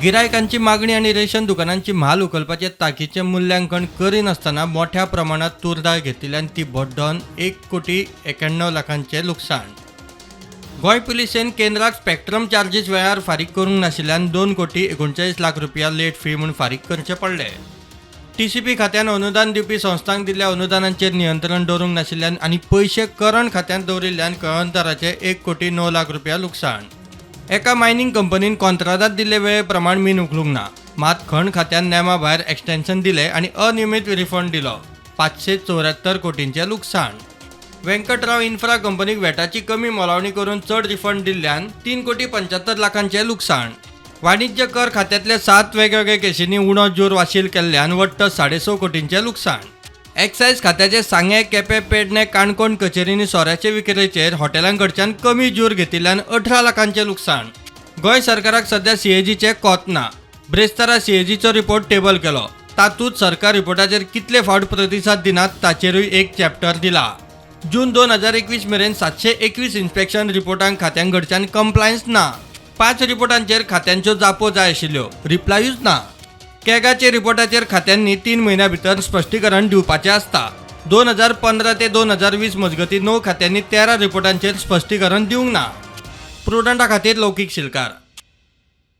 गिरायकांची मागणी आनी रेशन दुकानांची म्हाल उखलपाचे ताकीचें मुल्यांकन करिनासतना मोठ्या प्रमाणात तूर दाळ घेतिल्ल्यान ती भड्डोवन 1 कोटी 91 लाखांचें लुकसाण. गोंय पुलिसेन केंद्राक स्पेक्ट्रम चार्जीस वेळार फारीक करूंक नाशिल्ल्यान 2 कोटी 39 लाख रुपया लेट फी म्हूण फारीक करचे पडले. टीसीपी खात्यान अनुदान दिवपी संस्थांक दिल्ल्या अनुदानांचेर नियंत्रण दवरूंक नाशिल्ल्यान आनी पयशे करंट खात्यांत दवरिल्ल्यान कळंतराचे 1 कोटी 9 लाख रुपया लुकसाण. एका मायनिंग कंपनीन कॉन्त्रादात दिल्ले वेळे प्रमाण मीन उखलूंक ना, मात खण खात्यान नेमा भायर एक्सटेन्शन दिले आनी अनियमीत रिफंड दिलो, 574 कोटींचें लुकसाण. व्यंकटराव इन्फ्रा कंपनीक वेटाची कमी मोलावणी करून चड रिफंड दिल्ल्यान 3 कोटी 75 लाखांचें लुकसाण. वाणिज्य कर खात्यांतल्या सात वेगवेगळ्या केशींनी उणो ज्यूर वाशील केल्ल्यान वट्ट 6.5 कोटींचें लुकसाण. एक्सायज खात्याचे सांगें, केपें, पेडणे, काणकोण कचेरींनी सोऱ्याचे विक्रेचेर हॉटेलां कडच्यान कमी ज्यूर घेतिल्ल्यान 18 लाखांचें लुकसाण. गोंय सरकाराक सध्या सीएजीचें कोत ना. ब्रेस्तारा सीएजीचो रिपोर्ट टेबल केलो. तातूंत सरकार रिपोर्टाचेर कितले फावट प्रतिसाद दिनात ताचेरूय एक चॅप्टर दिला. जून 2021 मेरेन 721 इन्स्पेक्शन रिपोर्टांक खात्यां कडच्यान कंप्लायन्स ना. पांच रिपोर्टांचेर खात्यांच्यो जापो जाय आशिल्ल्यो, रिप्लायूच ना. कॅगाचे रिपोर्टाचेर खात्यांनी 3 म्हयन्यां भितर स्पश्टीकरण दिवपाचें आसता. 2015 ते 2020 मजगतीं णव खात्यांनी 13 रिपोर्टांचेर स्पश्टीकरण दिवंक ना. प्रुडंटा खातीर लौकीक शिलकार.